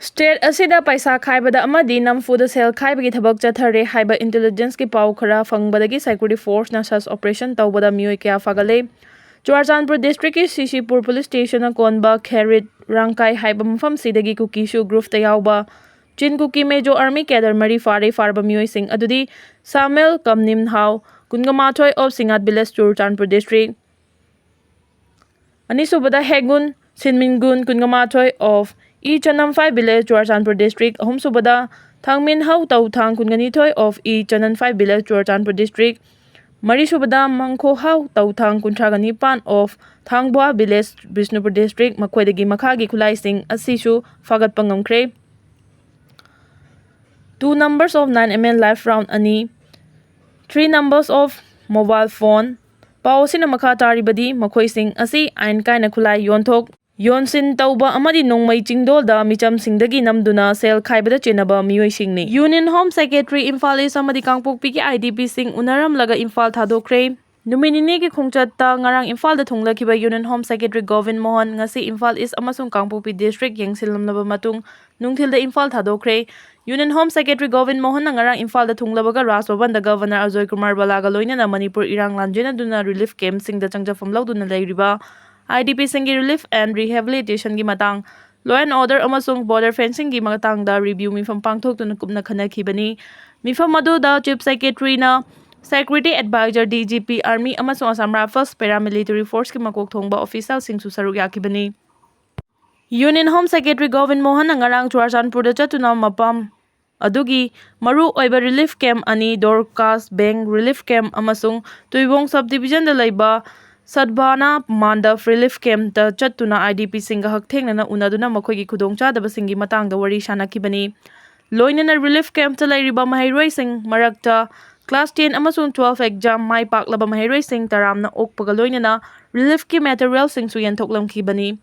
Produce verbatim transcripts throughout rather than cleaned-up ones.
State ꯑꯁꯤꯗ ꯄꯩꯁꯥ ꯈꯥꯏꯕꯗ ꯑꯃꯗꯤ ꯅꯝꯐꯨꯗ ꯁꯦꯜ ꯈꯥꯏꯕꯒꯤ ꯊꯕꯛ ꯆꯠꯊꯔꯦ ꯍꯥꯏꯕ intelligence ꯀꯤ ꯄꯥꯎ ꯈꯔ ꯐꯪꯕꯗꯒꯤ security force ꯅ search operation ꯇꯧꯕꯗ ꯃꯤꯑꯣꯏ ꯀꯌꯥ ꯐꯥꯒꯠꯂꯦ꯫ ꯆꯨꯔꯥꯆꯥꯟꯄꯨꯔ district ꯀꯤ ꯁꯤꯁꯤꯄꯨꯔ police station ꯅ ꯀꯣꯟꯕ ꯈꯦꯔꯤꯠ ꯔꯥꯡꯀꯥꯏ ꯍꯥꯏꯕ ꯃꯐꯝꯁꯤꯗꯒꯤ ꯀꯨꯀꯤꯁꯨ group ꯇ ꯌꯥꯎꯕ ꯆꯤꯟ ꯀꯨꯀꯤ ꯃꯦꯖꯣ army cadre ꯃꯔꯤ ꯐꯥꯔꯦ꯫ ꯐꯥꯔꯕ ꯃꯤꯑꯣꯏꯁꯤꯡ ꯑꯗꯨꯗꯤ ꯁꯥꯃꯦꯜ ꯀꯝꯅꯤꯝꯍꯥꯎ, ꯀꯨꯟꯒ ꯃꯥꯊꯣꯏ of ꯁꯤꯡꯉꯥꯠ village, ꯆꯨꯔꯆꯥꯟꯄꯨꯔ district, ꯑꯅꯤꯁꯨꯕꯗ ꯍꯦꯒꯨꯟ ꯁꯤꯟꯃꯤꯟꯒꯨꯟ, ꯀꯨꯟꯒ ꯃꯥꯊꯣꯏ of ꯏ ꯆꯅꯝꯐꯥꯏ village, ꯆꯨꯔꯆꯥꯟꯄꯨꯔ district, ꯑꯍꯨꯝꯁꯨꯕꯗ ꯊꯥꯡꯃꯤꯟꯍꯥꯎ ꯇꯧꯊꯥꯡ, ꯀꯨꯟꯒ ꯅꯤꯊꯣꯏ of ꯏ ꯆꯅꯝꯐꯥꯏ village, ꯆꯨꯔꯆꯥꯟꯄꯨꯔ district, ꯃꯔꯤꯁꯨꯕꯗ ꯃꯪꯈꯣꯍꯥꯎ ꯇꯧꯊꯥꯡ, ꯀꯨꯟꯊ꯭ꯔꯥꯒ ꯅꯤꯄꯥꯟ of ꯊꯥꯡꯕ꯭ꯋꯥ village, ꯕꯤꯁꯅꯨꯄꯨꯔ district, ꯃꯈꯣꯏꯗꯒꯤ ꯃꯈꯥꯒꯤ ꯈꯨꯠꯂꯥꯏꯁꯤꯡ ꯑꯁꯤꯁꯨ ꯐꯥꯒꯠꯄ ꯉꯝꯈ꯭ꯔꯦ꯫ Two numbers of nine M M live round ꯑꯅꯤ, three numbers of mobile phone꯫ ꯄꯥꯎ ꯑꯁꯤꯅ ꯃꯈꯥ ꯇꯥꯔꯤꯕꯗꯤ ꯃꯈꯣꯏꯁꯤꯡ ꯑꯁꯤ ꯑꯥꯏꯟ ꯀꯥꯏꯅ ꯈꯨꯠꯂꯥꯏ ꯌꯣꯟꯊꯣꯛ, ꯌꯣꯟꯁꯤꯟ ꯇꯧꯕ ꯑꯃꯗꯤ ꯅꯣꯡꯃꯩ ꯆꯤꯡꯗꯣꯜꯗ ꯃꯤꯆꯝꯁꯤꯡꯗꯒꯤ ꯅꯝꯗꯨꯅ ꯁꯦꯜ ꯈꯥꯏꯕꯗ ꯆꯦꯟꯅꯕ ꯃꯤꯑꯣꯏꯁꯤꯡꯅꯤ꯫ Union Home Secretary, Imphal East ꯑꯃꯗꯤ ꯀꯥꯡꯄꯣꯛꯄꯤꯒꯤ IDP ꯁꯤꯡ ꯎꯅꯔꯝꯂꯒ ꯏꯝꯐꯥꯜ ꯊꯥꯗꯣꯛꯈ꯭ꯔꯦ꯫ ꯅꯨꯃꯤꯠ ꯅꯤꯅꯤꯒꯤ ꯈꯣꯡꯆꯠꯇ ꯉꯔꯥꯡ ꯏꯝꯐꯥꯜꯗ ꯊꯨꯡꯂꯈꯤꯕ Union Home Secretary Gobin Mohan ꯉꯁꯤ ꯏꯝꯐꯥꯜ East ꯑꯃꯁꯨꯡ ꯀꯥꯡꯄꯣꯛꯄꯤ district ꯌꯦꯡꯁꯤꯜꯂꯝꯂꯕ ꯃꯇꯨꯡ ꯅꯨꯡꯊꯤꯜꯗ Imphal ꯊꯥꯗꯣꯛꯈ꯭ꯔꯦ꯫ Union Home Secretary Gobin ꯃꯣꯍꯟꯅ ꯉꯔꯥꯡ ꯏꯝꯐꯥꯜꯗ ꯊꯨꯡꯂꯕꯒ ꯔꯥꯖ ꯚꯕꯟꯗ Governor ꯑꯖꯣꯏ ꯀꯨꯃꯥꯔ ꯕꯂꯥꯒ ꯂꯣꯏꯅꯅ ꯃꯅꯤꯄꯨꯔ ꯏꯔꯥꯡ ꯂꯥꯟꯖꯦꯟꯅꯗꯨꯅ relief camp ꯁꯤꯡꯗ ꯆꯪꯖꯐꯝ ꯂꯧꯗꯨꯅ ꯂꯩꯔꯤꯕ IDP ꯁꯤꯡꯒꯤ relief and rehabilitation ꯒꯤ ꯃꯇꯥꯡ, law and order ꯑꯃꯁꯨꯡ border fencing ꯒꯤ ꯃꯇꯥꯡꯗ review ꯃꯤꯐꯝ ꯄꯥꯡꯊꯣꯛꯇꯨꯅ ꯀꯨꯞꯅ ꯈꯟꯅꯈꯤꯕꯅꯤ꯫ ꯃꯤꯐꯝ ꯑꯗꯨꯗ Chief Secretary ꯅ Security Advisor, DGP, Army ꯑꯃꯁꯨꯡ Assam Rifles Paramilitary Force ꯀꯤ ꯃꯀꯣꯛ ꯊꯣꯡꯕ official ꯁꯤꯡꯁꯨ ꯁꯔꯨꯛ ꯌꯥꯈꯤꯕꯅꯤ꯫ Union Home Secretary ꯒꯣꯕꯤꯟ ꯃꯣꯍꯟꯅ ꯉꯔꯥꯡ ꯆꯨꯔꯥꯆꯥꯟꯄꯨꯔꯗ ꯆꯠꯇꯨꯅ ꯃꯐꯝ ꯑꯗꯨꯒꯤ ꯃꯔꯨ ꯑꯣꯏꯕ relief camp ꯑꯅꯤ, ꯗꯣꯔꯀꯥꯁ ꯕꯦꯡ relief camp ꯑꯃꯁꯨꯡ ꯇꯨꯏꯕꯣꯡ sub division ꯗ ꯂꯩꯕ ꯁꯗꯚꯥꯅꯥ ꯃꯥꯟꯗꯞ relief camp ꯇ ꯆꯠꯇꯨꯅ IDP ꯁꯤꯡꯒ ꯍꯛꯊꯦꯡꯅꯅ ꯎꯅꯗꯨꯅ ꯃꯈꯣꯏꯒꯤ ꯈꯨꯗꯣꯡꯆꯥꯗꯕꯁꯤꯡꯒꯤ ꯃꯇꯥꯡꯗ ꯋꯥꯔꯤ ꯁꯥꯅꯈꯤꯕꯅꯤ꯫ ꯂꯣꯏꯅꯅ relief camp ꯇ ꯂꯩꯔꯤꯕ ꯃꯍꯩꯔꯣꯏꯁꯤꯡ ꯃꯔꯛꯇ class ten ꯑꯃꯁꯨꯡ twelve exam ꯃꯥꯏ ꯄꯥꯛꯂꯕ ꯃꯍꯩꯔꯣꯏꯁꯤꯡ ꯇꯔꯥꯝꯅ ꯑꯣꯛꯄꯒ ꯂꯣꯏꯅꯅ relief ꯀꯤ material ꯁꯤꯡꯁꯨ ꯌꯦꯟꯊꯣꯛꯂꯝꯈꯤꯕꯅꯤ꯫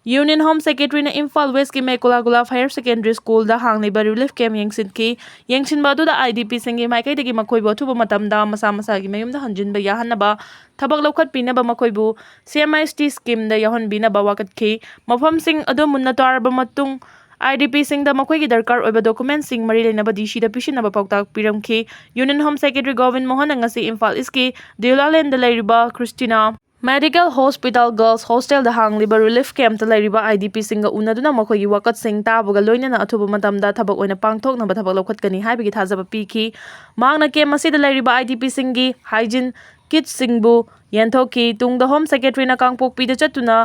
Union Home Secretary ꯅ ꯏꯝꯐꯥꯜ West ꯀꯤ ꯃꯦꯀꯨꯂꯥꯒꯨꯂꯥꯞ Higher Secondary School ꯗ ꯍꯥꯡꯂꯤꯕ relief camp ꯌꯦꯡꯁꯤꯟꯈꯤ꯫ ꯌꯦꯡꯁꯤꯟꯕ ꯑꯗꯨꯗ IDP ꯁꯤꯡꯒꯤ ꯃꯥꯏꯀꯩꯗꯒꯤ ꯃꯈꯣꯏꯕꯨ ꯑꯊꯨꯕ ꯃꯇꯝꯗ ꯃꯁꯥ ꯃꯁꯥꯒꯤ ꯃꯌꯨꯝꯗ ꯍꯟꯖꯤꯟꯕ ꯌꯥꯍꯟꯅꯕ ꯊꯕꯛ ꯂꯧꯈꯠꯄꯤꯅꯕ, ꯃꯈꯣꯏꯕꯨ CMHT scheme ꯗ ꯌꯥꯎꯍꯟꯕꯤꯅꯕ ꯋꯥꯀꯠꯈꯤ꯫ ꯃꯐꯝꯁꯤꯡ ꯑꯗꯨ ꯃꯨꯟꯅ ꯇꯥꯔꯕ ꯃꯇꯨꯡ IDPꯁꯤꯡꯗ ꯃꯈꯣꯏꯒꯤ ꯗꯔꯀꯥꯔ ꯑꯣꯏꯕ documentꯁꯤꯡ ꯃꯔꯤ ꯂꯩꯅꯕ DCꯗ ꯄꯤꯁꯤꯟꯅꯕ ꯄꯥꯎꯇꯥꯛ ꯄꯤꯔꯝꯈꯤ꯫ Union Home Secretary ꯒꯣꯕꯤꯟ ꯃꯣꯍꯟꯅ ꯉꯁꯤ ꯏꯝꯐꯥꯜ ꯏꯁꯀꯤ ꯗꯤꯎꯂꯥꯂꯦꯟꯗ ꯂꯩꯔꯤꯕ ꯈ꯭ꯔꯤꯁꯇꯤꯅꯥ Medical Hospital Girls Hostelꯗ ꯍꯥꯡꯂꯤꯕ relief campꯇ ꯂꯩꯔꯤꯕ IDPꯁꯤꯡꯒ ꯎꯅꯗꯨꯅ ꯃꯈꯣꯏꯒꯤ ꯋꯥꯀꯠꯁꯤꯡ ꯇꯥꯕꯒ ꯂꯣꯏꯅꯅ ꯑꯊꯨꯕ ꯃꯇꯝꯗ ꯊꯕꯛ ꯑꯣꯏꯅ ꯄꯥꯡꯊꯣꯛꯅꯕ ꯊꯕꯛ ꯂꯧꯈꯠꯀꯅꯤ ꯍꯥꯏꯕꯒꯤ ꯊꯥꯖꯕ ꯄꯤꯈꯤ꯫ ꯃꯍꯥꯛꯅ camp ꯑꯁꯤꯗ ꯂꯩꯔꯤꯕ IDPꯁꯤꯡꯒꯤ hygiene kitꯁꯤꯡꯕꯨ ꯌꯦꯟꯊꯣꯛꯈꯤ꯫ ꯇꯨꯡꯗ Home Secretaryꯅ ꯀꯥꯡꯄꯣꯛꯄꯤꯗ ꯆꯠꯇꯨꯅ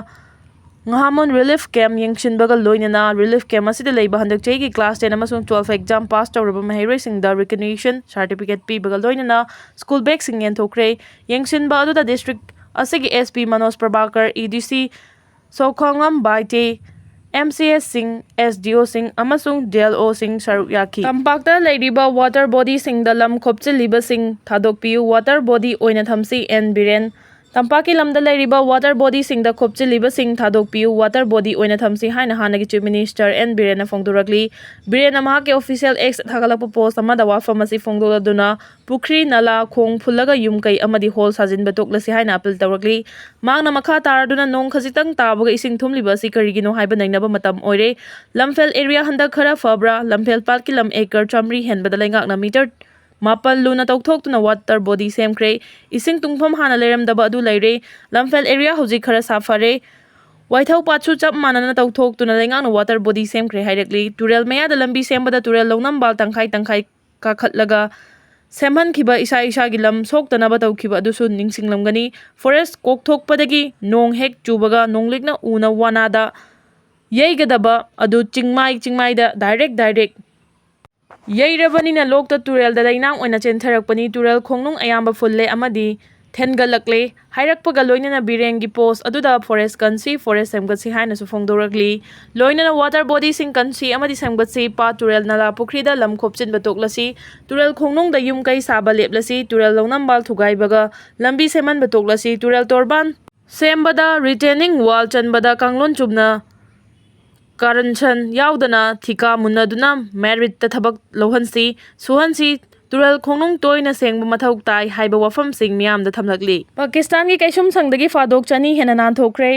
ꯉꯍꯥꯃꯣꯟ relief camp ꯌꯦꯡꯁꯤꯟꯕꯒ ꯂꯣꯏꯅꯅ relief camp ꯑꯁꯤꯗ ꯂꯩꯕ ꯍꯟꯗꯛ ꯆꯍꯤꯒꯤ class ten ꯑꯃꯁꯨꯡ twelve exam pass ꯇꯧꯔꯕ ꯃꯍꯩꯔꯣꯏꯁꯤꯡꯗ recognition certificate ꯄꯤꯕꯒ ꯂꯣꯏꯅꯅ school bagꯁꯤꯡ ꯌꯦꯟꯊꯣꯛꯈ꯭ꯔꯦ꯫ ꯌꯦꯡꯁꯤꯟꯕ ꯑꯗꯨꯗ district ꯑꯁꯤꯒꯤ SP ꯃꯅꯣꯖ ꯄ꯭ꯔꯚꯥꯀꯔ, EDC ꯁꯣꯈꯣꯡꯉꯝ ꯕꯥꯏꯇꯦ, MCSꯁꯤꯡ, SDOꯁꯤꯡ ꯑꯃꯁꯨꯡ DLOꯁꯤꯡ ꯁꯔꯨꯛ ꯌꯥꯈꯤ꯫ ꯇꯝꯄꯥꯛꯇ ꯂꯩꯔꯤꯕ water bodyꯁꯤꯡꯗ ꯂꯝ ꯈꯣꯞꯆꯤꯜꯂꯤꯕꯁꯤꯡ ꯊꯥꯗꯣꯛꯄꯤꯌꯨ, water body ꯑꯣꯏꯅ ꯊꯝꯁꯤ, N ꯕꯤꯔꯦꯟ꯫ ꯇꯝꯄꯥꯛꯀꯤ ꯂꯝꯗ ꯂꯩꯔꯤꯕ water bodyꯁꯤꯡꯗ ꯈꯣꯞꯆꯤꯜꯂꯤꯕꯁꯤꯡ ꯊꯥꯗꯣꯛꯄꯤꯌꯨ, water body ꯑꯣꯏꯅ ꯊꯝꯁꯤ ꯍꯥꯏꯅ ꯍꯥꯟꯅꯒꯤ Chief Minister N ꯕꯤꯔꯦꯟꯅ ꯐꯣꯡꯗꯣꯔꯛꯂꯤ꯫ ꯕꯤꯔꯦꯟꯅ ꯃꯍꯥꯛꯀꯤ official X ꯊꯥꯒꯠꯂꯛꯄ post ꯑꯃꯗ ꯋꯥꯐꯝ ꯑꯁꯤ ꯐꯣꯡꯗꯣꯛꯂꯗꯨꯅ ꯄꯨꯈ꯭ꯔꯤ, ꯅꯂꯥ, ꯈꯣꯡ ꯐꯨꯜꯂꯒ ꯌꯨꯝ ꯀꯩ ꯑꯃꯗꯤ hole ꯁꯥꯖꯤꯟꯕ ꯇꯣꯛꯂꯁꯤ ꯍꯥꯏꯅ appeal ꯇꯧꯔꯛꯂꯤ꯫ ꯃꯍꯥꯛꯅ ꯃꯈꯥ ꯇꯥꯔꯗꯨꯅ ꯅꯣꯡ ꯈꯖꯤꯛꯇꯪ ꯇꯥꯕꯒ ꯏꯁꯤꯡ ꯊꯨꯝꯂꯤꯕ ꯑꯁꯤ ꯀꯔꯤꯒꯤꯅꯣ ꯍꯥꯏꯕ ꯅꯩꯅꯕ ꯃꯇꯝ ꯑꯣꯏꯔꯦ꯫ ꯂꯝꯐꯦꯜ area ꯍꯟꯗꯛ ꯈꯔ ꯐꯕ꯭ꯔꯥ? ꯂꯝꯐꯦꯜ ꯄꯥꯠꯀꯤ ꯂꯝ acre ꯆꯥꯃꯔꯤ ꯍꯦꯟꯕꯗ ꯂꯩꯉꯥꯛꯅ meter ꯃꯥꯄꯜ ꯂꯨꯅ ꯇꯧꯊꯣꯛꯇꯨꯅ water body ꯁꯦꯝꯈ꯭ꯔꯦ꯫ ꯏꯁꯤꯡ ꯇꯨꯡꯐꯝ ꯍꯥꯟꯅ ꯂꯩꯔꯝꯗꯕ ꯑꯗꯨ ꯂꯩꯔꯦ꯫ ꯂꯝꯐꯦꯜ area ꯍꯧꯖꯤꯛ ꯈꯔ ꯁꯥꯐꯔꯦ꯫ ꯋꯥꯏꯊꯧ ꯄꯥꯠꯁꯨ ꯆꯞ ꯃꯥꯟꯅꯅ ꯇꯧꯊꯣꯛꯇꯨꯅ ꯂꯩꯉꯥꯛꯅ water body ꯁꯦꯝꯈ꯭ꯔꯦ ꯍꯥꯏꯔꯛꯂꯤ꯫ ꯇꯨꯔꯦꯜ ꯃꯌꯥꯗ ꯂꯝꯕꯤ ꯁꯦꯝꯕꯗ ꯇꯨꯔꯦꯜ ꯂꯧꯅꯝꯕꯥꯜ ꯇꯪꯈꯥꯏ ꯇꯪꯈꯥꯏ ꯀꯥꯈꯠꯂꯒ ꯁꯦꯝꯍꯟꯈꯤꯕ ꯏꯁꯥ ꯏꯁꯥꯒꯤ ꯂꯝ ꯁꯣꯛꯇꯅꯕ ꯇꯧꯈꯤꯕ ꯑꯗꯨꯁꯨ ꯅꯤꯡꯁꯤꯡꯂꯝꯒꯅꯤ꯫ Forest ꯀꯣꯛꯊꯣꯛꯄꯗꯒꯤ ꯅꯣꯡ ꯍꯦꯛ ꯆꯨꯕꯒ ꯅꯣꯡꯂꯤꯛꯅ ꯎꯅ ꯋꯥꯅꯥꯗ ꯌꯩꯒꯗꯕ ꯑꯗꯨ ꯆꯤꯡꯃꯥꯏ ꯆꯤꯡꯃꯥꯏꯗ direct direct ꯌꯩꯔꯕꯅꯤꯅ ꯂꯣꯛꯇ ꯇꯨꯔꯦꯜꯗ ꯂꯩꯅꯥꯡ ꯑꯣꯏꯅ ꯆꯦꯟꯊꯔꯛꯄꯅꯤ꯫ ꯇꯨꯔꯦꯜ ꯈꯣꯡꯅꯨꯡ ꯑꯌꯥꯝꯕ ꯐꯨꯜꯂꯦ ꯑꯃꯗꯤ ꯊꯦꯟꯒꯠꯂꯛꯂꯦ ꯍꯥꯏꯔꯛꯄꯒ ꯂꯣꯏꯅꯅ ꯕꯤꯔꯦꯟꯒꯤ post ꯑꯗꯨꯗ forest ꯀꯟꯁꯤ, forest ꯁꯦꯝꯒꯠꯁꯤ ꯍꯥꯏꯅꯁꯨ ꯐꯣꯡꯗꯣꯔꯛꯂꯤ꯫ ꯂꯣꯏꯅꯅ water bodyꯁꯤꯡ ꯀꯟꯁꯤ ꯑꯃꯗꯤ ꯁꯦꯝꯒꯠꯁꯤ, ꯄꯥꯠ, ꯇꯨꯔꯦꯜ, ꯅꯂꯥ, ꯄꯨꯈ꯭ꯔꯤꯗ ꯂꯝ ꯈꯣꯞꯆꯤꯟꯕ ꯇꯣꯛꯂꯁꯤ, ꯇꯨꯔꯦꯜ ꯈꯣꯡꯅꯨꯡꯗ ꯌꯨꯝ ꯀꯩ ꯁꯥꯕ ꯂꯦꯞꯂꯁꯤ, ꯇꯨꯔꯦꯜ ꯂꯧꯅꯝꯕꯥꯜ ꯊꯨꯒꯥꯏꯕꯒ ꯂꯝꯕꯤ ꯁꯦꯝꯍꯟꯕ ꯇꯣꯛꯂꯁꯤ, ꯇꯨꯔꯦꯜ ꯇꯣꯔꯕꯥꯟ ꯁꯦꯝꯕꯗ retaining wall ꯆꯟꯕꯗ ꯀꯥꯡꯂꯣꯟ ꯆꯨꯝꯅ corruption ꯌꯥꯎꯗꯅ ꯊꯤꯀꯥ ꯃꯨꯟꯅꯗꯨꯅ meritꯇ ꯊꯕꯛ ꯂꯧꯍꯟꯁꯤ, ꯁꯨꯍꯟꯁꯤ, ꯇꯨꯔꯦꯜ ꯈꯣꯡꯅꯨꯡ ꯇꯣꯏꯅ ꯁꯦꯡꯕ ꯃꯊꯧ ꯇꯥꯏ ꯍꯥꯏꯕ ꯋꯥꯐꯝꯁꯤꯡ ꯃꯤꯌꯥꯝꯗ ꯊꯝꯂꯛꯂꯤ꯫ ꯄꯥꯀꯤꯁꯇꯥꯟꯒꯤ ꯀꯩꯁꯨꯝꯁꯪꯗꯒꯤ ꯐꯥꯗꯣꯛ ꯆꯅꯤ ꯍꯦꯟꯅ ꯅꯥꯟꯊꯣꯛꯈ꯭ꯔꯦ꯫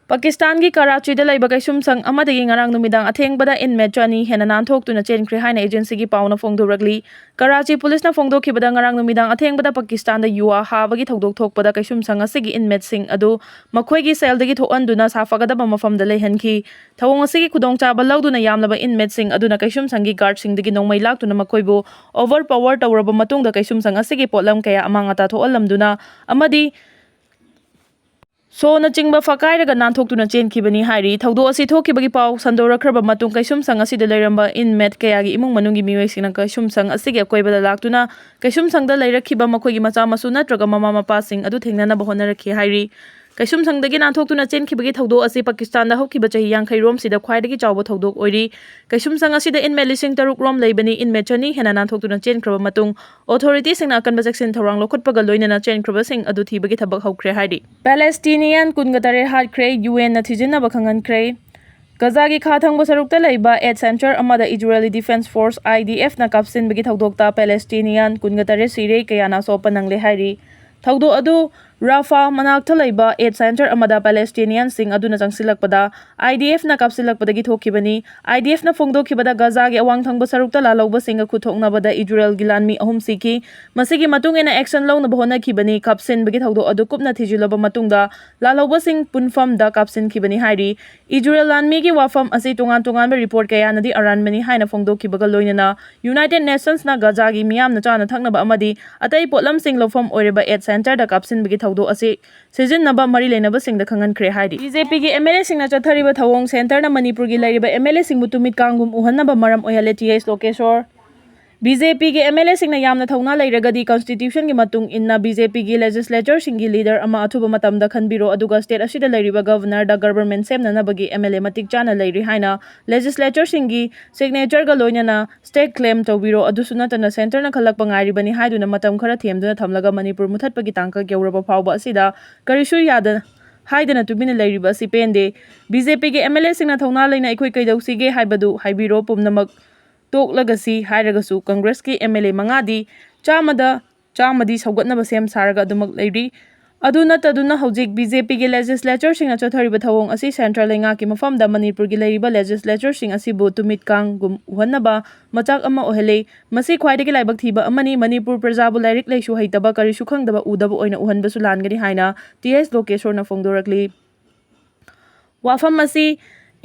ꯄꯥꯀꯤꯁꯇꯥꯟꯒꯤ ꯀꯔꯥꯆꯤꯗ ꯂꯩꯕ ꯀꯩꯁꯨꯝꯁꯪ ꯑꯃꯗꯒꯤ ꯉꯔꯥꯡ ꯅꯨꯃꯤꯗꯥꯡ ꯑꯊꯦꯡꯕꯗ inmate ꯆꯅꯤ ꯍꯦꯟꯅ ꯅꯥꯟꯊꯣꯛꯇꯨꯅ ꯆꯦꯟꯈ꯭ꯔꯦ ꯍꯥꯏꯅ agencyꯒꯤ ꯄꯥꯎꯅ ꯐꯣꯡꯗꯣꯔꯛꯂꯤ꯫ ꯀꯔꯥꯆꯤ ꯄꯨꯂꯤꯁꯅ ꯐꯣꯡꯗꯣꯛꯈꯤꯕꯗ, ꯉꯔꯥꯡ ꯅꯨꯃꯤꯗꯥꯡ ꯑꯊꯦꯡꯕꯗ ꯄꯥꯀꯤꯁꯇꯥꯟꯗ ꯌꯨꯋꯥ ꯍꯥꯕꯒꯤ ꯊꯧꯗꯣꯛ ꯊꯣꯛꯄꯗ ꯀꯩꯁꯨꯝꯁꯪ ꯑꯁꯤꯒꯤ inmateꯁꯤꯡ ꯑꯗꯨ ꯃꯈꯣꯏꯒꯤ cellꯗꯒꯤ ꯊꯣꯛꯍꯟꯗꯨꯅ ꯁꯥꯐꯒꯗꯕ ꯃꯐꯝꯗ ꯂꯩꯍꯟꯈꯤ꯫ ꯊꯧꯑꯣꯡ ꯑꯁꯤꯒꯤ ꯈꯨꯗꯣꯡꯆꯥꯕ ꯂꯧꯗꯨꯅ ꯌꯥꯝꯂꯕ inmateꯁꯤꯡ ꯑꯗꯨꯅ ꯀꯩꯁꯨꯝꯁꯪꯒꯤ guardꯁꯤꯡꯗꯒꯤ ꯅꯣꯡꯃꯩ ꯂꯥꯛꯇꯨꯅ ꯃꯈꯣꯏꯕꯨ overpower ꯇꯧꯔꯕ ꯃꯇꯨꯡꯗ ꯀꯩꯁꯨꯝꯁꯪ ꯑꯁꯤꯒꯤ ꯄꯣꯠꯂꯝ ꯀꯌꯥ ꯑꯃꯥꯡ ꯑꯇꯥ ꯊꯣꯛꯍꯜꯂꯝꯗꯨꯅ ꯑꯃꯗꯤ ꯁꯣꯅꯆꯤꯡꯕ ꯐꯥꯀꯥꯏꯔꯒ ꯅꯥꯟꯊꯣꯛꯇꯨꯅ ꯆꯦꯟꯈꯤꯕꯅꯤ ꯍꯥꯏꯔꯤ꯫ ꯊꯧꯗꯣꯛ ꯑꯁꯤ ꯊꯣꯛꯈꯤꯕꯒꯤ ꯄꯥꯎ ꯁꯟꯗꯣꯔꯛꯈ꯭ꯔꯕ ꯃꯇꯨꯡ, ꯀꯩꯁꯨꯝꯁꯪ ꯑꯁꯤꯗ ꯂꯩꯔꯝꯕ inmate ꯀꯌꯥꯒꯤ ꯏꯃꯨꯡ ꯃꯅꯨꯡꯒꯤ ꯃꯤꯑꯣꯏꯁꯤꯡꯅ ꯀꯩꯁꯨꯝꯁꯪ ꯑꯁꯤꯒꯤ ꯑꯀꯣꯏꯕꯗ ꯂꯥꯛꯇꯨꯅ ꯀꯩꯁꯨꯝꯁꯪꯗ ꯂꯩꯔꯛꯈꯤꯕ ꯃꯈꯣꯏꯒꯤ ꯃꯆꯥ ꯃꯁꯨ ꯅꯠꯇ꯭ꯔꯒ ꯃꯃꯥ ꯃꯄꯥꯁꯤꯡ ꯑꯗꯨ ꯊꯦꯡꯅꯅꯕ ꯍꯣꯠꯅꯔꯛꯈꯤ ꯍꯥꯏꯔꯤ꯫ ꯀꯩꯁꯨꯝꯁꯪꯗꯒꯤ ꯅꯥꯟꯊꯣꯛꯇꯨꯅ ꯆꯦꯟꯈꯤꯕꯒꯤ ꯊꯧꯗꯣꯛ ꯑꯁꯤ ꯄꯥꯀꯤꯁꯇꯥꯟꯗ ꯍꯧꯈꯤꯕ ꯆꯍꯤ ꯌꯥꯡꯈꯩ ꯔꯣꯝꯁꯤꯗ ꯈ꯭ꯋꯥꯏꯗꯒꯤ ꯆꯥꯎꯕ ꯊꯧꯗꯣꯛ ꯑꯣꯏꯔꯤ꯫ ꯀꯩꯁꯨꯝꯁꯪ ꯑꯁꯤꯗ inmate ꯂꯤꯁꯤꯡ ꯇꯔꯨꯛ ꯔꯣꯝ ꯂꯩꯕꯅꯤ꯫ Inmate ꯆꯅꯤ ꯍꯦꯟꯅ ꯅꯥꯟꯊꯣꯛꯇꯨꯅ ꯆꯦꯟꯈ꯭ꯔꯕ ꯃꯇꯨꯡ, authorityꯁꯤꯡꯅ ꯑꯀꯟꯕ ꯆꯦꯛꯁꯤꯟ ꯊꯧꯔꯥꯡ ꯂꯧꯈꯠꯄꯒ ꯂꯣꯏꯅꯅ ꯆꯦꯟꯈ꯭ꯔꯕꯁꯤꯡ ꯑꯗꯨ ꯊꯤꯕꯒꯤ ꯊꯕꯛ ꯍꯧꯈ꯭ꯔꯦ ꯍꯥꯏꯔꯤ꯫ Palestinian ꯀꯨꯟꯒ ꯇꯔꯦꯠ ꯍꯥꯠꯈ꯭ꯔꯦ, UNꯅ ꯊꯤꯖꯤꯟꯅꯕ ꯈꯪꯍꯟꯈ꯭ꯔꯦ꯫ ꯒꯖꯥꯒꯤ ꯈꯥ ꯊꯪꯕ ꯁꯔꯨꯛꯇ ꯂꯩꯕ aid centre ꯑꯃꯗ Israeli Defense Force, IDFꯅ ꯀꯥꯞꯁꯤꯟꯕꯒꯤ ꯊꯧꯗꯣꯛꯇ Palestinian ꯀꯨꯟꯒ ꯇꯔꯦꯠ ꯁꯤꯔꯦ, ꯀꯌꯥꯅ ꯑꯁꯣꯛꯄ ꯅꯪꯂꯦ ꯍꯥꯏꯔꯤ꯫ ꯊꯧꯗꯣꯛ ꯑꯗꯨ ꯔꯥꯐꯥ ꯃꯅꯥꯛꯇ ꯂꯩꯕ aid centre ꯑꯃꯗ Palestinianꯁꯤꯡ ꯑꯗꯨꯅ ꯆꯪꯁꯤꯜꯂꯛꯄꯗ IDFꯅ ꯀꯥꯞꯁꯤꯜꯂꯛꯄꯗꯒꯤ ꯊꯣꯛꯈꯤꯕꯅꯤ꯫ IDFꯅ ꯐꯣꯡꯗꯣꯛꯈꯤꯕꯗ, ꯒꯖꯥꯒꯤ ꯑꯋꯥꯡ ꯊꯪꯕ ꯁꯔꯨꯛꯇ ꯂꯥꯜꯍꯧꯕꯁꯤꯡꯒ ꯈꯨꯠꯊꯣꯛꯅꯕꯗ Israelꯒꯤ ꯂꯥꯟꯃꯤ ꯑꯍꯨꯝ ꯁꯤꯈꯤ꯫ ꯃꯁꯤꯒꯤ ꯃꯇꯨꯡ ꯏꯟꯅ action ꯂꯧꯅꯕ ꯍꯣꯠꯅꯈꯤꯕꯅꯤ꯫ ꯀꯥꯞꯁꯤꯟꯕꯒꯤ ꯊꯧꯗꯣꯛ ꯑꯗꯨ ꯀꯨꯞꯅ ꯊꯤꯖꯤꯜꯂꯕ ꯃꯇꯨꯡꯗ, ꯂꯥꯜꯍꯧꯕꯁꯤꯡ ꯄꯨꯟꯐꯝꯗ ꯀꯥꯞꯁꯤꯟꯈꯤꯕꯅꯤ ꯍꯥꯏꯔꯤ꯫ Israel ꯂꯥꯟꯃꯤꯒꯤ ꯋꯥꯐꯝ ꯑꯁꯤ ꯇꯣꯉꯥꯟ ꯇꯣꯉꯥꯟꯕ report ꯀꯌꯥꯅꯗꯤ ꯑꯔꯥꯟꯕꯅꯤ ꯍꯥꯏꯅ ꯐꯣꯡꯗꯣꯛꯈꯤꯕꯒ ꯂꯣꯏꯅꯅ, United Nationsꯅ ꯒꯖꯥꯒꯤ ꯃꯤꯌꯥꯝꯅ ꯆꯥꯅ ꯊꯛꯅꯕ ꯑꯃꯗꯤ ꯑꯇꯩ ꯄꯣꯠꯂꯝꯁꯤꯡ ꯂꯧꯐꯝ ꯑꯣꯏꯔꯤꯕ aid centreꯗ ꯀꯥꯞꯁꯤꯟꯕꯒꯤ ꯊꯧꯗꯣꯛ ꯑꯁꯤ ꯁꯤꯖꯤꯟꯅꯕ ꯃꯔꯤ ꯂꯩꯅꯕꯁꯤꯡꯗ ꯈꯪꯍꯟꯈ꯭ꯔꯦ ꯍꯥꯏꯔꯤ꯫ BJPꯒꯤ MLAꯁꯤꯡꯅ ꯆꯠꯊꯔꯤꯕ ꯊꯧꯑꯣꯡ centreꯅ ꯃꯅꯤꯄꯨꯔꯒꯤ ꯂꯩꯔꯤꯕ MLAꯁꯤꯡꯕꯨ ꯇꯨꯃꯤꯠ ꯀꯥꯡꯒꯨꯝ ꯎꯍꯟꯅꯕ ꯃꯔꯝ ꯑꯣꯏꯍꯜꯂꯦ, T H ꯂꯣꯀꯦꯁꯣꯔ꯫ BJPꯒꯤ MLAꯁꯤꯡꯅ ꯌꯥꯝꯅ ꯊꯧꯅꯥ ꯂꯩꯔꯒꯗꯤ, constitutionꯒꯤ ꯃꯇꯨꯡ ꯏꯟꯅ BJPꯒꯤ legislatureꯁꯤꯡꯒꯤ leader ꯑꯃ ꯑꯊꯨꯕ ꯃꯇꯝꯗ ꯈꯟꯕꯤꯔꯣ, ꯑꯗꯨꯒ state ꯑꯁꯤꯗ ꯂꯩꯔꯤꯕ governorꯗ government ꯁꯦꯝꯅꯅꯕꯒꯤ MLA ꯃꯇꯤꯛ ꯆꯥꯅ ꯂꯩꯔꯤ ꯍꯥꯏꯅ legislatureꯁꯤꯡꯒꯤ signatureꯒ ꯂꯣꯏꯅꯅ state claim ꯇꯧꯕꯤꯔꯣ꯫ ꯑꯗꯨꯁꯨ ꯅꯠꯇꯅ, centreꯅ ꯈꯜꯂꯛꯄ ꯉꯥꯏꯔꯤꯕꯅꯤ ꯍꯥꯏꯗꯨꯅ ꯃꯇꯝ ꯈꯔ ꯊꯦꯝꯗꯨꯅ ꯊꯝꯂꯒ ꯃꯅꯤꯄꯨꯔ ꯃꯨꯊꯠꯄꯒꯤ ꯇꯥꯡꯀꯛ ꯌꯧꯔꯕ ꯐꯥꯎꯕ ꯑꯁꯤꯗ ꯀꯔꯤꯁꯨ ꯌꯥꯗ ꯍꯥꯏꯗꯅ ꯇꯨꯃꯤꯟꯅ ꯂꯩꯔꯤꯕ ꯑꯁꯤ ꯄꯦꯟꯗꯦ꯫ BJPꯒꯤ MLAꯁꯤꯡꯅ ꯊꯧꯅꯥ ꯂꯩꯅ ꯑꯩꯈꯣꯏ ꯀꯩꯗꯧꯁꯤꯒꯦ ꯍꯥꯏꯕꯗꯨ ꯍꯥꯏꯕꯤꯔꯣ꯫ ꯄꯨꯝꯅꯃꯛ ꯇꯣꯛꯂꯒꯁꯤ ꯍꯥꯏꯔꯒꯁꯨ, Congressꯀꯤ MLA ꯃꯉꯥꯗꯤ ꯆꯥꯝꯃꯗ ꯆꯥꯝꯃꯗꯤ ꯁꯧꯒꯠꯅꯕ ꯁꯦꯝ ꯁꯥꯔꯒ ꯑꯗꯨꯃꯛ ꯂꯩꯔꯤ꯫ ꯑꯗꯨ ꯅꯠꯇꯗꯨꯅ ꯍꯧꯖꯤꯛ ꯕꯤ ꯖꯦ ꯄꯤꯒꯤ ꯂꯦꯖꯤꯁꯂꯦꯆꯔꯁꯤꯡꯅ ꯆꯠꯊꯔꯤꯕ ꯊꯧꯑꯣꯡ ꯑꯁꯤ ꯁꯦꯟꯇ꯭ꯔꯦꯜ ꯂꯩꯉꯥꯛꯀꯤ ꯃꯐꯝꯗ ꯃꯅꯤꯄꯨꯔꯒꯤ ꯂꯩꯔꯤꯕ ꯂꯦꯖꯤꯁꯂꯦꯆꯔꯁꯤꯡ ꯑꯁꯤꯕꯨ ꯇꯨꯃꯤꯠ ꯀꯥꯡꯒꯨꯝ ꯎꯍꯟꯅꯕ ꯃꯆꯥꯛ ꯑꯃ ꯑꯣꯏꯍꯜꯂꯤ꯫ ꯃꯁꯤ ꯈ꯭ꯋꯥꯏꯗꯒꯤ ꯂꯥꯏꯕꯛ ꯊꯤꯕ ꯑꯃꯅꯤ꯫ ꯃꯅꯤꯄꯨꯔ ꯄ꯭ꯔꯖꯥꯕꯨ ꯂꯥꯏꯔꯤꯛ ꯂꯥꯏꯁꯨ ꯍꯩꯇꯕ, ꯀꯔꯤꯁꯨ ꯈꯪꯗꯕ ꯎꯗꯕ ꯑꯣꯏꯅ ꯎꯍꯟꯕꯁꯨ ꯂꯥꯟꯒꯅꯤ ꯍꯥꯏꯅ ꯇꯤ ꯑꯦꯁ ꯂꯣꯀꯦꯁꯣꯔꯅ ꯐꯣꯡꯗꯣꯔꯛꯂꯤ꯫ ꯋꯥꯐꯝ ꯑꯁꯤ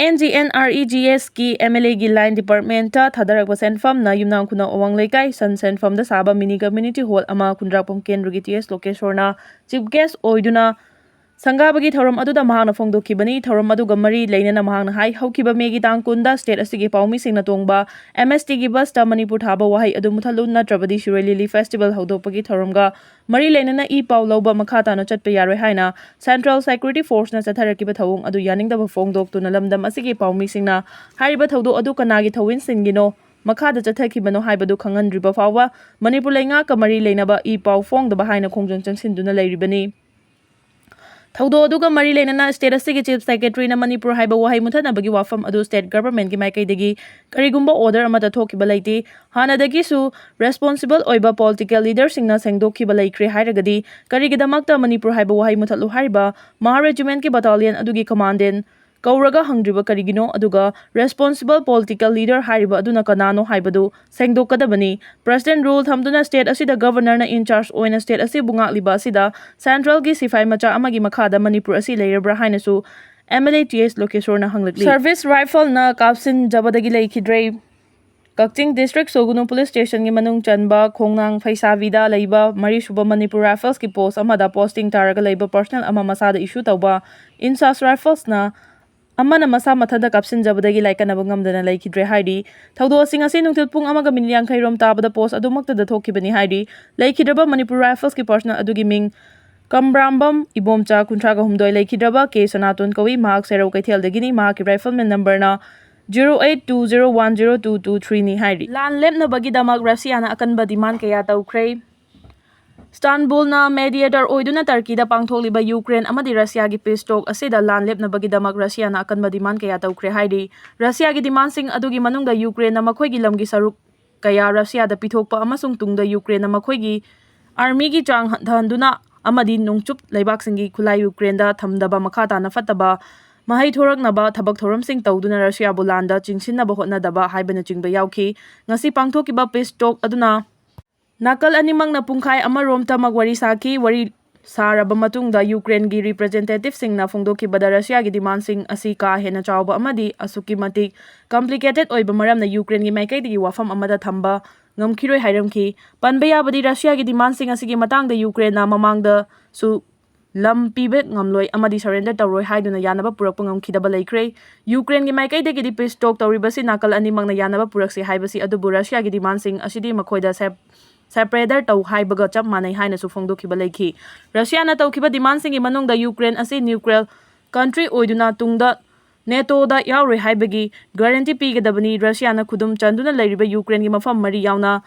N G N R E G ꯑꯦꯁꯀꯤ ꯑꯦꯝ ꯑꯦꯜ ꯑꯦꯒꯤ ꯂꯥꯏꯟ ꯗꯤꯄꯥꯔꯠꯃꯦꯟꯇ ꯊꯥꯗꯔꯛꯄ ꯁꯦꯟꯐꯝꯅ ꯌꯨꯝꯅꯥꯝ ꯈꯨꯅꯧ ꯑꯋꯥꯡ ꯂꯩꯀꯥꯏ ꯁꯟ ꯁꯦꯟꯐꯝꯗ ꯁꯥꯕ ꯃꯤꯅꯤ ꯀꯝꯃ꯭ꯌꯨꯅꯤꯇꯤ ꯍꯣꯜ ꯑꯃ ꯈꯨꯟꯗ꯭ꯔꯥꯛꯄꯝ ꯀꯦꯟꯗ꯭ꯔꯒꯤ ꯇꯤ ꯑꯦꯁ ꯂꯣꯀꯦꯁꯣꯔꯅ ꯆꯤꯐ ꯒꯦꯁ ꯑꯣꯏꯗꯨꯅ ꯁꯪꯒꯥꯕꯒꯤ ꯊꯧꯔꯝ ꯑꯗꯨꯗ ꯃꯍꯥꯛꯅ ꯐꯣꯡꯗꯣꯛꯈꯤꯕꯅꯤ꯫ ꯊꯧꯔꯝ ꯑꯗꯨꯒ ꯃꯔꯤ ꯂꯩꯅꯅ ꯃꯍꯥꯛꯅ ꯍꯥꯏ, ꯍꯧꯈꯤꯕ ꯃꯦꯒꯤ ꯇꯥꯡ ꯀꯨꯟꯗ ꯁ꯭ꯇꯦꯠ ꯑꯁꯤꯒꯤ ꯄꯥꯎꯃꯤꯁꯤꯡꯅ ꯇꯣꯡꯕ ꯑꯦꯝ ꯑꯦꯁ ꯇꯤꯒꯤ ꯕꯁꯇ ꯃꯅꯤꯄꯨꯔ ꯊꯥꯕ ꯋꯥꯍꯩ ꯑꯗꯨ ꯃꯨꯊꯠꯂꯨ, ꯅꯠꯇ꯭ꯔꯕꯗꯤ ꯁꯤꯔꯣꯏ ꯂꯤꯂꯤ ꯐꯦꯁꯇꯤꯚꯦꯜ ꯍꯧꯗꯣꯛꯄꯒꯤ ꯊꯧꯔꯝꯒ ꯃꯔꯤ ꯂꯩꯅꯅ ꯏ ꯄꯥꯎ ꯂꯧꯕ ꯃꯈꯥ ꯇꯥꯅ ꯆꯠꯄ ꯌꯥꯔꯣꯏ ꯍꯥꯏꯅ ꯁꯦꯟꯇ꯭ꯔꯦꯜ ꯁꯦꯀ꯭ꯌꯨꯔꯤꯇꯤ ꯐꯣꯔꯁꯅ ꯆꯠꯊꯔꯛꯈꯤꯕ ꯊꯧꯑꯣꯡ ꯑꯗꯨ ꯌꯥꯅꯤꯡꯗꯕ ꯐꯣꯡꯗꯣꯛꯇꯨꯅ ꯂꯝꯗꯝ ꯑꯁꯤꯒꯤ ꯄꯥꯎꯃꯤꯁꯤꯡꯅ ꯍꯥꯏꯔꯤꯕ ꯊꯧꯗꯣꯛ ꯑꯗꯨ ꯀꯅꯥꯒꯤ ꯊꯧꯑꯣꯏꯟꯁꯤꯡꯒꯤꯅꯣ, ꯃꯈꯥꯗ ꯆꯠꯊꯈꯤꯕꯅꯣ ꯍꯥꯏꯕꯗꯨ ꯈꯪꯍꯟꯗ꯭ꯔꯤꯕ ꯐꯥꯎꯕ ꯃꯅꯤꯄꯨꯔ ꯂꯩꯉꯥꯛꯀ ꯃꯔꯤ ꯂꯩꯅꯕ ꯏ ꯄꯥꯎ ꯐꯣꯡꯗꯕ ꯍꯥꯏꯅ ꯈꯣꯡꯖꯪ ꯆꯪꯁꯤꯟꯗꯨꯅ ꯂꯩꯔꯤꯕꯅꯤ꯫ ꯊꯧꯗꯣꯛ ꯑꯗꯨꯒ ꯃꯔꯤ ꯂꯩꯅꯅ ꯁ꯭ꯇꯦꯠ ꯑꯁꯤꯒꯤ ꯆꯤꯐ ꯁꯦꯀ꯭ꯔꯦꯇꯔꯤꯅ ꯃꯅꯤꯄꯨꯔ ꯍꯥꯏꯕ ꯋꯥꯍꯩ ꯃꯨꯊꯠꯅꯕꯒꯤ ꯋꯥꯐꯝ ꯑꯗꯨ ꯁ꯭ꯇꯦꯠ ꯒꯚꯔꯟꯃꯦꯟꯠꯀꯤ ꯃꯥꯏꯀꯩꯗꯒꯤ ꯀꯔꯤꯒꯨꯝꯕ ꯑꯣꯔꯗꯔ ꯑꯃꯠꯇ ꯊꯣꯛꯈꯤꯕ ꯂꯩꯇꯦ꯫ ꯍꯥꯟꯅꯗꯒꯤꯁꯨ ꯔꯦꯁꯄꯣꯟꯁꯤꯕꯜ ꯑꯣꯏꯕ ꯄꯣꯂꯤꯇꯤꯀꯦꯜ ꯂꯤꯗꯔꯁꯤꯡꯅ ꯁꯦꯡꯗꯣꯛꯈꯤꯕ ꯂꯩꯈ꯭ꯔꯦ ꯍꯥꯏꯔꯒꯗꯤ ꯀꯔꯤꯒꯤꯗꯃꯛꯇ ꯃꯅꯤꯄꯨꯔ ꯍꯥꯏꯕ ꯋꯥꯍꯩ ꯃꯨꯊꯠꯂꯨ ꯍꯥꯏꯔꯤꯕ ꯃꯍꯥ ꯔꯦꯖꯤꯃꯦꯟꯠꯀꯤ ꯕꯠꯇꯥꯂꯤꯌꯟ ꯑꯗꯨꯒꯤ ꯀꯃꯥꯟꯗꯦꯟꯠ ꯀꯧꯔꯒ ꯍꯪꯗ꯭ꯔꯤꯕ ꯀꯔꯤꯒꯤꯅꯣ? ꯑꯗꯨꯒ ꯔꯦꯁꯄꯣꯟꯁꯤꯕꯜ ꯄꯣꯂꯤꯇꯤꯀꯦꯜ ꯂꯤꯗꯔ ꯍꯥꯏꯔꯤꯕ ꯑꯗꯨꯅ ꯀꯅꯥꯅꯣ ꯍꯥꯏꯕꯗꯨ ꯁꯦꯡꯗꯣꯛꯀꯗꯕꯅꯤ꯫ ꯄ꯭ꯔꯁꯤꯗꯦꯟꯠ ꯔꯨꯜ ꯊꯝꯗꯨꯅ ꯁ꯭ꯇꯦꯠ ꯑꯁꯤꯗ ꯒꯚꯔꯅꯔꯅ ꯏꯟ ꯆꯥꯔꯖ ꯑꯣꯏꯅ ꯁ꯭ꯇꯦꯠ ꯑꯁꯤꯕꯨ ꯉꯥꯛꯂꯤꯕ ꯑꯁꯤꯗ ꯁꯦꯟꯇ꯭ꯔꯦꯜꯒꯤ ꯁꯤꯐꯥꯏ ꯃꯆꯥ ꯑꯃꯒꯤ ꯃꯈꯥꯗ ꯃꯅꯤꯄꯨꯔ ꯑꯁꯤ ꯂꯩꯔꯕ꯭ꯔꯥ ꯍꯥꯏꯅꯁꯨ M L A T S ꯂꯣꯀꯦꯁꯣꯔꯅ ꯍꯪꯂꯛꯂꯤ꯫ ꯁꯔꯚꯤꯁ ꯔꯥꯏꯐꯜꯅ ꯀꯥꯞꯁꯤꯟꯖꯕꯗꯒꯤ ꯂꯩꯈꯤꯗ꯭ꯔꯦ꯫ ꯀꯛꯆꯤꯡ ꯗꯤꯁꯇ꯭ꯔꯤꯛ ꯁꯣꯒꯨꯅꯨ ꯄꯨꯂꯤꯁ ꯁ꯭ꯇꯦꯁꯟꯒꯤ ꯃꯅꯨꯡ ꯆꯟꯕ ꯈꯣꯡꯅꯥꯡ ꯐꯩꯁꯥꯕꯤꯗ ꯂꯩꯕ ꯃꯔꯤꯁꯨꯕ ꯃꯅꯤꯄꯨꯔ ꯔꯥꯏꯐꯜꯁꯀꯤ ꯄꯣꯁ ꯑꯃꯗ ꯄꯣꯁꯇꯤꯡ ꯇꯥꯔꯒ ꯂꯩꯕ ꯄꯔꯁꯅꯦꯜ ꯑꯃ ꯃꯁꯥꯗ ꯏꯁꯨ ꯇꯧꯕ ꯏꯟ ꯆꯥꯔꯖ ꯔꯥꯏꯐꯜꯁꯅ ꯑꯃꯅ ꯃꯁꯥ ꯃꯊꯟꯇ ꯀꯥꯞꯁꯤꯟꯖꯕꯗꯒꯤ ꯂꯥꯏꯀꯠꯅꯕ ꯉꯝꯗꯅ ꯂꯩꯈꯤꯗ꯭ꯔꯦ ꯍꯥꯏꯔꯤ꯫ ꯊꯧꯗꯣꯛꯁꯤꯡ ꯑꯁꯤ ꯅꯨꯡꯊꯤꯜ ꯄꯨꯡ ꯑꯃꯒ ꯃꯤꯅꯤꯠ ꯌꯥꯡꯈꯩ ꯔꯣꯝ ꯇꯥꯕꯗ ꯄꯣꯁ ꯑꯗꯨꯃꯛꯇꯗ ꯊꯣꯛꯈꯤꯕꯅꯤ ꯍꯥꯏꯔꯤ꯫ ꯂꯩꯈꯤꯗ꯭ꯔꯕ ꯃꯅꯤꯄꯨꯔ ꯔꯥꯏꯐꯜꯁꯀꯤ ꯄꯔꯁꯅꯦꯜ ꯑꯗꯨꯒꯤ ꯃꯤꯡ ꯀꯝꯕ꯭ꯔꯥꯝꯕꯝ ꯏꯕꯣꯝꯆꯥ, ꯀꯨꯟꯊ꯭ꯔꯥꯒ ꯍꯨꯝꯗꯣꯏ, ꯂꯩꯈꯤꯗ꯭ꯔꯕ ꯀꯦ ꯁꯅꯥꯇꯣꯟ ꯀꯧꯏ, ꯃꯍꯥꯛ ꯁꯦꯔꯧ ꯀꯩꯊꯦꯜꯗꯒꯤꯅꯤ, ꯃꯍꯥꯛꯀꯤ ꯔꯥꯏꯐꯜꯃꯦꯟ ꯅꯝꯕꯔꯅ zero eight two zero one zero two two ꯊ꯭ꯔꯤꯅꯤ ꯍꯥꯏꯔꯤ꯫ ꯂꯥꯟ ꯂꯦꯞꯅꯕꯒꯤꯗꯃꯛ ꯔꯁꯤꯌꯥꯅ ꯑꯀꯟꯕ ꯗꯤꯃꯥꯟ ꯀꯌꯥ ꯇꯧꯈ꯭ꯔꯦ꯫ ꯁ꯭ꯇꯥꯟꯕꯨꯜꯅ ꯃꯦꯗꯤꯌꯦꯇꯔ ꯑꯣꯏꯗꯨꯅ ꯇꯔꯀꯤꯗ ꯄꯥꯡꯊꯣꯛꯂꯤꯕ ꯌꯨꯀ꯭ꯔꯦꯟ ꯑꯃꯗꯤ ꯔꯁꯤꯌꯥꯒꯤ ꯄꯤꯁ ꯇꯣꯛ ꯑꯁꯤꯗ ꯂꯥꯟ ꯂꯦꯞꯅꯕꯒꯤꯗꯃꯛ ꯔꯁꯤꯌꯥꯅ ꯑꯀꯟꯕ ꯗꯤꯃꯥꯟ ꯀꯌꯥ ꯇꯧꯈ꯭ꯔꯦ ꯍꯥꯏꯔꯤ꯫ ꯔꯁꯤꯌꯥꯒꯤ ꯗꯤꯃꯥꯟꯁꯤꯡ ꯑꯗꯨꯒꯤ ꯃꯅꯨꯡꯗ ꯌꯨꯀ꯭ꯔꯦꯟꯅ ꯃꯈꯣꯏꯒꯤ ꯂꯝꯒꯤ ꯁꯔꯨꯛ ꯀꯌꯥ ꯔꯁꯤꯌꯥꯗ ꯄꯤꯊꯣꯛꯄ ꯑꯃꯁꯨꯡ ꯇꯨꯡꯗ ꯌꯨꯀ꯭ꯔꯦꯟꯅ ꯃꯈꯣꯏꯒꯤ ꯑꯥꯔꯃꯤꯒꯤ ꯆꯥꯡ ꯍꯟꯊꯍꯟꯗꯨꯅ ꯑꯃꯗꯤ ꯅꯣꯡꯆꯨꯞ ꯂꯩꯕꯥꯛꯁꯤꯡꯒꯤ ꯈꯨꯠꯂꯥꯏ ꯌꯨꯀ꯭ꯔꯦꯟꯗ ꯊꯝꯗꯕ, ꯃꯈꯥ ꯇꯥꯅ ꯐꯠꯇꯕ ꯃꯍꯩ ꯊꯣꯔꯛꯅꯕ ꯊꯕꯛ ꯊꯧꯔꯝꯁꯤꯡ ꯇꯧꯗꯨꯅ ꯔꯁꯤꯌꯥꯕꯨ ꯂꯥꯟꯗ ꯆꯤꯡꯁꯤꯟꯅꯕ ꯍꯣꯠꯅꯗꯕ ꯍꯥꯏꯕꯅꯆꯤꯡꯕ ꯌꯥꯎꯈꯤ꯫ ꯉꯁꯤ ꯄꯥꯡꯊꯣꯛꯈꯤꯕ ꯄꯤꯁ ꯇꯣꯛ ꯑꯗꯨꯅ ꯅꯥꯀꯜ ꯑꯅꯤꯃꯛꯅ ꯄꯨꯡꯈꯥꯏ ꯑꯃꯔꯣꯝꯇꯃꯛ ꯋꯥꯔꯤ ꯁꯥꯈꯤ꯫ ꯋꯥꯔꯤ ꯁꯥꯔꯕ ꯃꯇꯨꯡꯗ ꯌꯨꯀ꯭ꯔꯦꯟꯒꯤ ꯔꯤꯄ꯭ꯔꯖꯦꯟꯇꯦꯇꯤꯚꯁꯤꯡꯅ ꯐꯣꯡꯗꯣꯛꯈꯤꯕꯗ ꯔꯁꯤꯌꯥꯒꯤ ꯗꯤꯃꯥꯟꯁꯤꯡ ꯑꯁꯤ ꯀꯥ ꯍꯦꯟꯅ ꯆꯥꯎꯕ ꯑꯃꯗꯤ ꯑꯁꯨꯛꯀꯤ ꯃꯇꯤꯛ ꯀꯝꯄ꯭ꯂꯤꯀꯦꯇꯦꯗ ꯑꯣꯏꯕ ꯃꯔꯝꯅ ꯌꯨꯀ꯭ꯔꯦꯟꯒꯤ ꯃꯥꯏꯀꯩꯗꯒꯤ ꯋꯥꯐꯝ ꯑꯃꯗ ꯊꯝꯕ ꯉꯝꯈꯤꯔꯣꯏ ꯍꯥꯏꯔꯝꯈꯤ꯫ ꯄꯟꯕ ꯌꯥꯕꯗꯤ ꯔꯁꯤꯌꯥꯒꯤ ꯗꯤꯃꯥꯟꯁꯤꯡ ꯑꯁꯤꯒꯤ ꯃꯇꯥꯡꯗ ꯌꯨꯀ꯭ꯔꯦꯟꯅ ꯃꯃꯥꯡꯗꯁꯨ ꯂꯝ ꯄꯤꯕ ꯉꯝꯂꯣꯏ ꯑꯃꯗꯤ ꯁꯔꯦꯟꯗꯔ ꯇꯧꯔꯣꯏ ꯍꯥꯏꯗꯨꯅ ꯌꯥꯅꯕ ꯄꯨꯔꯛꯄ ꯉꯝꯈꯤꯗꯕ ꯂꯩꯈ꯭ꯔꯦ꯫ ꯌꯨꯀ꯭ꯔꯦꯟꯒꯤ ꯃꯥꯏꯀꯩꯗꯒꯤꯗꯤ ꯄꯤꯁ ꯇꯣꯛ ꯇꯧꯔꯤꯕꯁꯤ ꯅꯥꯀꯜ ꯑꯅꯤꯃꯛꯅ ꯌꯥꯅꯕ ꯄꯨꯔꯛꯁꯤ ꯍꯥꯏꯕꯁꯤ ꯑꯗꯨꯕꯨ ꯔꯁꯤꯌꯥꯒꯤ ꯗꯤꯃꯥꯟꯁꯤꯡ ꯑꯁꯤꯗꯤ ꯃꯈꯣꯏꯗ ꯁꯦꯞ-, ꯁꯔꯦꯟꯗꯔ ꯇꯧ ꯍꯥꯏꯕꯒ ꯆꯞ ꯃꯥꯟꯅꯩ ꯍꯥꯏꯅꯁꯨ ꯐꯣꯡꯗꯣꯛꯈꯤꯕ ꯂꯩꯈꯤ꯫ ꯔꯁꯤꯌꯥꯅ ꯇꯧꯈꯤꯕ ꯗꯤꯃꯥꯟꯁꯤꯡꯒꯤ ꯃꯅꯨꯡꯗ ꯌꯨꯀ꯭ꯔꯦꯟ ꯑꯁꯤ ꯅ꯭ꯌꯨꯀ꯭ꯂꯤꯌꯔ ꯀꯟꯇ꯭ꯔꯤ ꯑꯣꯏꯗꯨꯅ ꯇꯨꯡꯗ ꯅꯦꯇꯣꯗ ꯌꯥꯎꯔꯣꯏ ꯍꯥꯏꯕꯒꯤ ꯒꯥꯔꯦꯟꯇꯤ ꯄꯤꯒꯗꯕꯅꯤ꯫ ꯔꯁꯤꯌꯥꯅ ꯈꯨꯗꯨꯝ ꯆꯟꯗꯨꯅ ꯂꯩꯔꯤꯕ ꯌꯨꯀ꯭ꯔꯦꯟꯒꯤ ꯃꯐꯝ ꯃꯔꯤ ꯌꯥꯎꯅ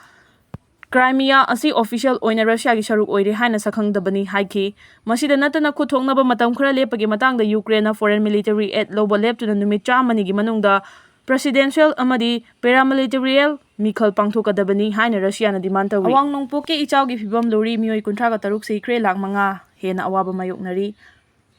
ꯀ꯭ꯔꯥꯏꯃꯤꯌꯥ ꯑꯁꯤ ꯑꯣꯐꯤꯁꯤꯌꯦꯜ ꯑꯣꯏꯅ ꯔꯁꯤꯌꯥꯒꯤ ꯁꯔꯨꯛ ꯑꯣꯏꯔꯦ ꯍꯥꯏꯅ ꯁꯛꯈꯪꯗꯕꯅꯤ ꯍꯥꯏꯈꯤ꯫ ꯃꯁꯤꯗ ꯅꯠꯇꯅ ꯈꯨꯠ ꯊꯣꯛꯅꯕ ꯃꯇꯝ ꯈꯔ ꯂꯦꯞꯄꯒꯤ ꯃꯇꯥꯡꯗ ꯌꯨꯀ꯭ꯔꯦꯟꯅ ꯐꯣꯔꯦꯟ ꯃꯤꯂꯤꯇꯔꯤ ꯑꯦꯗ ꯂꯧꯕ ꯂꯦꯞꯇꯨꯅ ꯅꯨꯃꯤꯠ ꯆꯥꯝꯃꯅꯤꯒꯤ ꯃꯅꯨꯡꯗ ꯄ꯭ꯔꯦꯁꯤꯗꯦꯟꯁꯤꯌꯦꯜ ꯑꯃꯗꯤ ꯄꯦꯔꯥꯃꯤꯂꯤꯇꯔꯤꯌꯦꯜ ꯃꯤꯈꯜ ꯄꯥꯡꯊꯣꯛꯀꯗꯕꯅꯤ ꯍꯥꯏꯅ ꯔꯁꯤꯌꯥꯅ ꯗꯤꯃꯥꯟ ꯇꯧꯔꯤ꯫ ꯑꯋꯥꯡ ꯅꯣꯡꯄꯣꯛꯀꯤ ꯏꯆꯥꯎꯒꯤ ꯐꯤꯕꯝ ꯂꯨꯔꯤ, ꯃꯤꯑꯣꯏ ꯀꯨꯟꯊ꯭ꯔꯥꯒ ꯇꯔꯨꯛ ꯁꯤꯈ꯭ꯔꯦ, ꯂꯥꯈ ꯃꯉꯥ ꯍꯦꯟꯅ ꯑꯋꯥꯕ ꯃꯥꯌꯣꯛꯅꯔꯤ꯫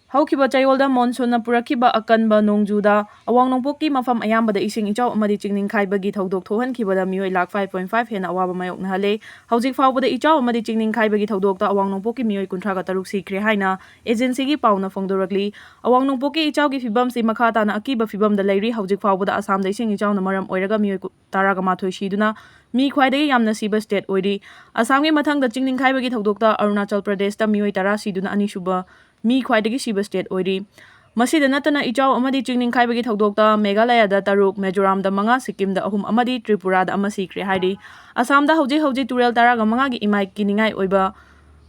ꯍꯧꯈꯤꯕ ꯆꯌꯣꯜꯗ ꯃꯣꯟꯁꯨꯟꯅ ꯄꯨꯔꯛꯈꯤꯕ ꯑꯀꯟꯕ ꯅꯣꯡꯖꯨꯗ ꯑꯋꯥꯡ ꯅꯣꯡꯄꯣꯛꯀꯤ ꯃꯐꯝ ꯑꯌꯥꯝꯕꯗ ꯏꯁꯤꯡ ꯏꯆꯥꯎ ꯑꯃꯗꯤ ꯆꯤꯡ ꯅꯤꯡꯈꯥꯏꯕꯒꯤ ꯊꯧꯗꯣꯛ ꯊꯣꯛꯍꯟꯈꯤꯕꯗ ꯃꯤꯑꯣꯏ ꯂꯥꯈ ꯐꯥꯏꯚ ꯄꯣꯏꯟ ꯐꯥꯏꯚ ꯍꯦꯟꯅ ꯑꯋꯥꯕ ꯃꯥꯌꯣꯛꯅꯍꯜꯂꯦ꯫ ꯍꯧꯖꯤꯛ ꯐꯥꯎꯕꯗ ꯏꯆꯥꯎ ꯑꯃꯗꯤ ꯆꯤꯡ ꯅꯤꯡꯈꯥꯏꯕꯒꯤ ꯊꯧꯗꯣꯛꯇ ꯑꯋꯥꯡ ꯅꯣꯡꯄꯣꯛꯀꯤ ꯃꯤꯑꯣꯏ ꯀꯨꯟꯊ꯭ꯔꯥꯒ ꯇꯔꯨꯛ ꯁꯤꯈ꯭ꯔꯦ ꯍꯥꯏꯅ ꯑꯦꯖꯦꯟꯁꯤꯒꯤ ꯄꯥꯎꯅ ꯐꯣꯡꯗꯣꯔꯛꯂꯤ꯫ ꯑꯋꯥꯡ ꯅꯣꯡꯄꯣꯛꯀꯤ ꯏꯆꯥꯎꯒꯤ ꯐꯤꯕꯝꯁꯤ ꯃꯈꯥ ꯇꯥꯅ ꯑꯀꯤꯕ ꯐꯤꯕꯝꯗ ꯂꯩꯔꯤ꯫ ꯍꯧꯖꯤꯛ ꯐꯥꯎꯕꯗ ꯑꯁꯥꯝꯗ ꯏꯁꯤꯡ ꯏꯆꯥꯎꯅ ꯃꯔꯝ ꯑꯣꯏꯔꯒ ꯃꯤꯑꯣꯏ ꯀꯨ-, ꯇꯔꯥꯒ ꯃꯥꯊꯣꯏ ꯁꯤꯗꯨꯅ ꯃꯤ ꯈ꯭ꯋꯥꯏꯗꯒꯤ ꯌꯥꯝꯅ ꯁꯤꯕ ꯁ꯭ꯇꯦꯠ ꯑꯣꯏꯔꯤ꯫ ꯑꯁꯥꯝꯒꯤ ꯃꯊꯪꯗ ꯆꯤꯡ ꯅꯤꯡꯈꯥꯏꯕꯒꯤ ꯊꯧꯗꯣꯛꯇ ꯑꯔꯨꯅꯥꯆꯜ ꯄ꯭ꯔꯗꯦꯁꯇ ꯃꯤꯑꯣꯏ ꯇꯔꯥ ꯁꯤꯗꯨꯅ ꯑꯅꯤꯁꯨꯕ ꯃꯤ ꯈ꯭ꯋꯥꯏꯗꯒꯤ ꯁꯤꯕ ꯁ꯭ꯇꯦꯠ ꯑꯣꯏꯔꯤ꯫ ꯃꯁꯤꯗ ꯅꯠꯇꯅ ꯏꯆꯥꯎ ꯑꯃꯗꯤ ꯆꯤꯡ ꯅꯤꯡꯈꯥꯏꯕꯒꯤ ꯊꯧꯗꯣꯛꯇ ꯃꯦꯘꯥꯂꯌꯥꯗ ꯇꯔꯨꯛ, ꯃꯤꯖꯣꯔꯥꯝꯗ ꯃꯉꯥ, ꯁꯤꯛꯀꯤꯝꯗ ꯑꯍꯨꯝ ꯑꯃꯗꯤ ꯇ꯭ꯔꯤꯄꯨꯔꯥꯗ ꯑꯃ ꯁꯤꯈ꯭ꯔꯦ ꯍꯥꯏꯔꯤ꯫ ꯑꯁꯥꯝꯗ ꯍꯧꯖꯤꯛ ꯍꯧꯖꯤꯛ ꯇꯨꯔꯦꯜ ꯇꯔꯥꯒ ꯃꯉꯥꯒꯤ ꯏꯃꯥꯏ ꯀꯤꯅꯤꯡꯉꯥꯏ ꯑꯣꯏꯕ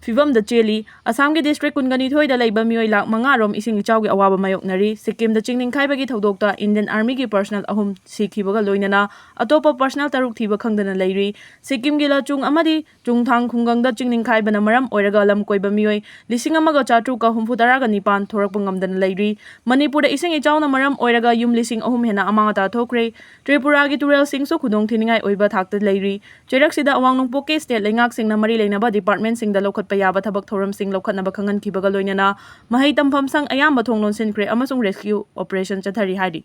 ꯐꯤꯕꯝꯗ ꯆꯦꯜꯂꯤ꯫ ꯑꯁꯥꯝꯒꯤ ꯗꯤꯁꯇ꯭ꯔꯤꯛ ꯀꯨꯟꯒ ꯅꯤꯊꯣꯏꯗ ꯂꯩꯕ ꯃꯤꯑꯣꯏ ꯂꯥꯈ ꯃꯉꯥ ꯔꯣꯝ ꯏꯁꯤꯡ ꯏꯆꯥꯎꯒꯤ ꯑꯋꯥꯕ ꯃꯥꯌꯣꯛꯅꯔꯤ꯫ ꯁꯤꯛꯀꯤꯝꯗ ꯆꯤꯡ ꯅꯤꯡꯈꯥꯏꯕꯒꯤ ꯊꯧꯗꯣꯛꯇ ꯏꯟꯗꯤꯌꯟ ꯑꯥꯔꯃꯤꯒꯤ ꯄꯔꯁꯅꯦꯜ ꯑꯍꯨꯝ ꯁꯤꯈꯤꯕꯒ ꯂꯣꯏꯅꯅ ꯑꯇꯣꯞꯄ ꯄꯔꯁꯅꯦꯜ ꯇꯔꯨꯛ ꯊꯤꯕ ꯈꯪꯗꯅ ꯂꯩꯔꯤ꯫ ꯁꯤꯛꯀꯤꯝꯒꯤ ꯂꯆꯨꯡ ꯑꯃꯗꯤ ꯆꯨꯡꯊꯥꯡ ꯈꯨꯡꯒꯪꯗ ꯆꯤꯡ ꯅꯤꯡꯈꯥꯏꯕꯅ ꯃꯔꯝ ꯑꯣꯏꯔꯒ ꯂꯝ ꯀꯣꯏꯕ ꯃꯤꯑꯣꯏ ꯂꯤꯁꯤꯡ ꯑꯃꯒ ꯆꯥꯇ꯭ꯔꯨꯛꯀ ꯍꯨꯝꯐꯨ ꯇꯔꯥꯒ ꯅꯤꯄꯥꯟ ꯊꯣꯔꯛꯄ ꯉꯝꯗꯅ ꯂꯩꯔꯤ꯫ ꯃꯅꯤꯄꯨꯔꯗ ꯏꯁꯤꯡ ꯏꯆꯥꯎꯅ ꯃꯔꯝ ꯑꯣꯏꯔꯒ ꯌꯨꯝ ꯂꯤꯁꯤꯡ ꯑꯍꯨꯝ ꯍꯦꯟꯅ ꯑꯃꯥꯡ ꯑꯇꯥ ꯊꯣꯛꯈ꯭ꯔꯦ꯫ ꯇ꯭ꯔꯤꯄꯨꯔꯥꯒꯤ ꯇꯨꯔꯦꯜꯁꯤꯡꯁꯨ ꯈꯨꯗꯣꯡ ꯊꯤꯅꯤꯡꯉꯥꯏ ꯑꯣꯏꯕ ꯊꯥꯛꯇ ꯂꯩꯔꯤ꯫ ꯆꯩꯔꯛꯁꯤꯗ ꯑꯋꯥꯡ ꯅꯣꯡꯄꯣꯛꯀꯤ ꯁ꯭ꯇꯦꯠ ꯂꯩꯉꯥꯛꯁꯤꯡꯅ ꯃꯔꯤ ꯂꯩꯅꯕ ꯗꯤꯄꯥꯔꯠꯃꯦꯟꯠꯁꯤꯡꯗ ꯂꯧꯈꯠꯄ ꯌꯥꯕ ꯊꯕꯛ ꯊꯧꯔꯝꯁꯤꯡ ꯂꯧꯈꯠꯅꯕ ꯈꯪꯍꯟꯈꯤꯕꯒ ꯂꯣꯏꯅꯅ ꯃꯍꯩ ꯇꯝꯐꯝ ꯁꯪ ꯑꯌꯥꯝꯕ ꯊꯣꯡ ꯂꯣꯟꯁꯤꯟꯈ꯭ꯔꯦ ꯑꯃꯁꯨꯡ rescue operation ꯆꯠꯊꯔꯤ ꯍꯥꯏꯔꯤ꯫